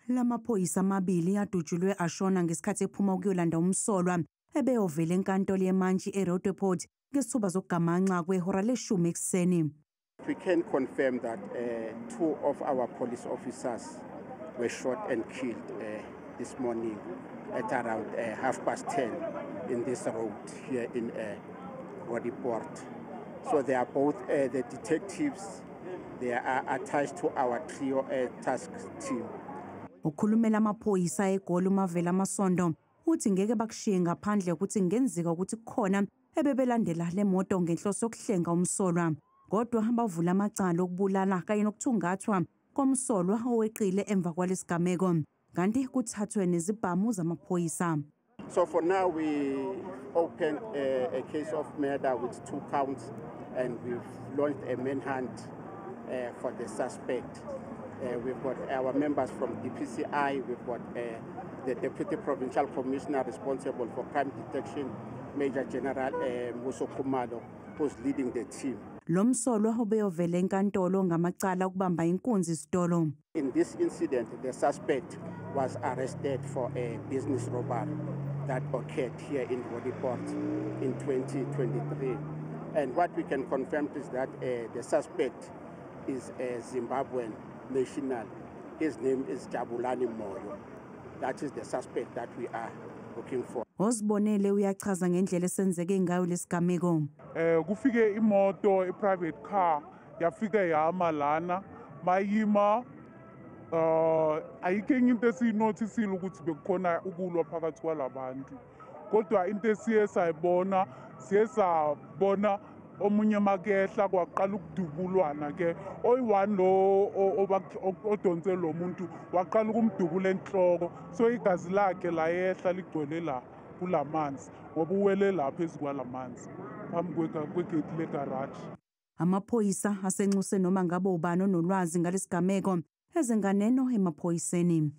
Lamaphoyisa amabili adutshulwe ashona ngesikhathi ephuma ukuyolanda umsolwa ebeyovela enkantolo yemantshi eRoodepoort ngesithuba zokugamanxa kwehora leshumi ekuseni. We can confirm that two of our police officers were shot and killed this morning at around 10:30 in this road here in Roodepoort. So they are both the detectives. They are attached to our trio task team. Ukhulumela amaphoyisa eGoli uMavela Masondo uthi ngeke bakushiye ngaphandle ukuthi kungenzeka ukuthi kukhona ebebelandela le moto ngenhloso yokuhlenga umsolwa. Kodwa bavula amacala okubulala kanye nokuthungathwa komsolwa oweqile emva kwalesigameko. Kanti kuthathwe nezibhamu zamaphoyisa. So for now we opened a case of murder with 2 counts and we've launched a manhunt for the suspect. We've got our members from DPCI, we've got the Deputy Provincial Commissioner responsible for crime detection, Major General Muso Khumalo, who's leading the team. Lo msolwa ubeyovela enkantolo ngamacala okubamba inkunzi isitolo. In this incident, the suspect was arrested for a business robbery that occurred here in Roodepoort in 2023. And what we can confirm is that the suspect is a Zimbabwean national. His name is Jabulani Moyo. That is the suspect that we are looking for. Ozibonele uyachaza ngendlela esenzeke ngayo lesigameko. Kufike imoto, i-private car, yafika yama lana, mayima, ayikho enye into esiyinothisile ukuthi bekukhona ukulwa phakathi kwalabantu. Kodwa into esiye sayibona, siye sabona omunye makehla kwaqala ukudubulwana ke. Oyi-one lo odonse lo muntu waqala ukumdubula enhloko, so igazi lakhe layehla ligcwele la kulamanzi ngoba uwele la phezu kwalamanzi phambi kwegate legaraji. Amaphoyisa asenxuse noma ngabe ubani onolwazi ngalesigameko ezenganeno emaphoyiseni.